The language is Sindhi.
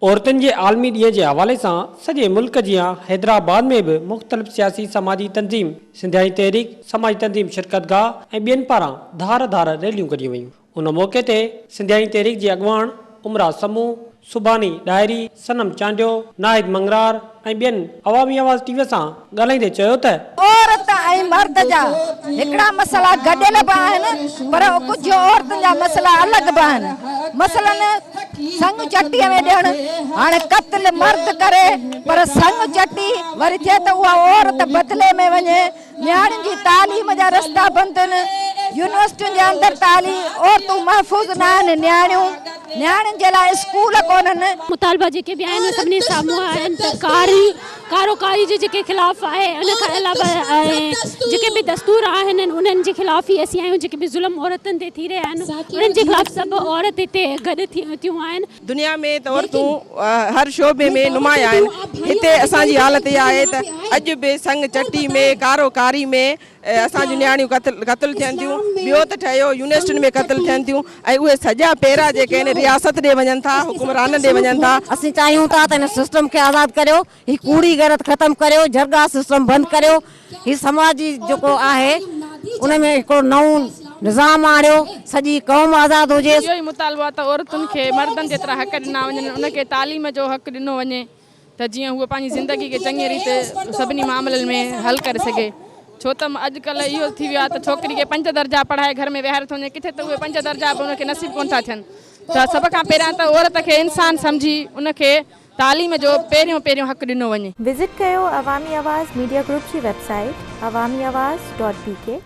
عورتن جي عالمي ڏينهن جي حوالي سان سڄي ملڪ جيان حيدرآباد ۾ به مختلف سياسي سماجي تنظيم سنڌياڻي تحريڪ، سماجي تنظيم شرڪت گاهه ۽ ٻين پاران ڌار ڌار ريليون ڪڍيون ويون. ان موقعي تي سنڌياڻي تحريڪ جي اڳواڻ عمرا سمون، سبحاني ڏاهري، صنم چانڊيو، ناهيد مڱرار ۽ ٻين عوامي آواز ٽي وي سان ڳالهائيندي چيو ته. عورت ۽ مرد جا هڪڙا مسئلا گڏيل به آهن پر ڪجهه عورتن جا مسئلا الڳ به آهن مثلاً سڱ چٽيء ۾ ڏيڻ هاڻي قتل مرد ڪري پر سڱ چٽي وري ٿئي ته اها عورت بدلي ۾ وڃي نياڻين جي تعليم جا رستا بند آهن، يونيورسٽين جي اندر تعليم عورتون محفوظ نه آهن، نياڻيون نياڻين جي لاء اسڪول ڪونهن. مطالبا جيڪي به آهن اهي سڀني سامهون آهن ته ڪاري ڪارو ڪاري جي جيڪي خلاف آهي ان کان علاوه جيڪي به دستور آهن انهن جي خلاف ئي اسين آهيون جيڪي به ظلم عورتن تي ٿي رهيا آهن انهن جي خلاف سڀ عورت هتي گڏ ٿيون آهن. دنيا ۾ ته عورتون هر شعبي ۾ نمايان آهن، هتي اسان جي حالت اها آهي ته اڄ به سڱ چٽي ۾ ڪارو ڪاري ۾ اسان جون نياڻيون قتل ٿين ٿيون، ٻيو ته ٺهيو يونيورسٽين ۾ قتل ٿين ٿيون ۽ اهي سڄا پيرا جيڪي آهن رياست ڏي وڃن ٿا، حڪمرانن ڏي وڃن ٿا. اسين چاهيون ٿا ته هن سسٽم کي آزاد ڪريو، هي ڪوڙي غيرت ختم ڪريو، جرڳا سسٽم بند ڪريو، هي سماجي جيڪو آهي ان ۾ هڪڙو نئون نظام آڻيو، سڄي قوم آزاد هجي. اهو ئي مطالبو آهي ته عورتن کي مردن جيترا حق ڏنا وڃن، ان کي تعليم جو حق ڏنو وڃي ته جيئن هوء پنهنجي زندگي کي چڱي ريت سڀني معاملن ۾ حل ڪري سگهي. ڇو ته اڄڪلهه اهو ٿي ويو آهي ته ڇوڪري کي پنج درجا پڙهائي گهر ۾ ويهاريو ٿو وڃي، ڪٿي ته اهي پنج درجا به ان کي نصيب ڪونه ٿا ٿين ته سڀ کان پهريان ته عورت کي انسان سمجهي ان کي تعليم جو پهريون پهريون حق ڏنو وڃي. وزٽ ڪيو عوامي آواز ميڊيا گروپ جي website Awami Awaz dot B K.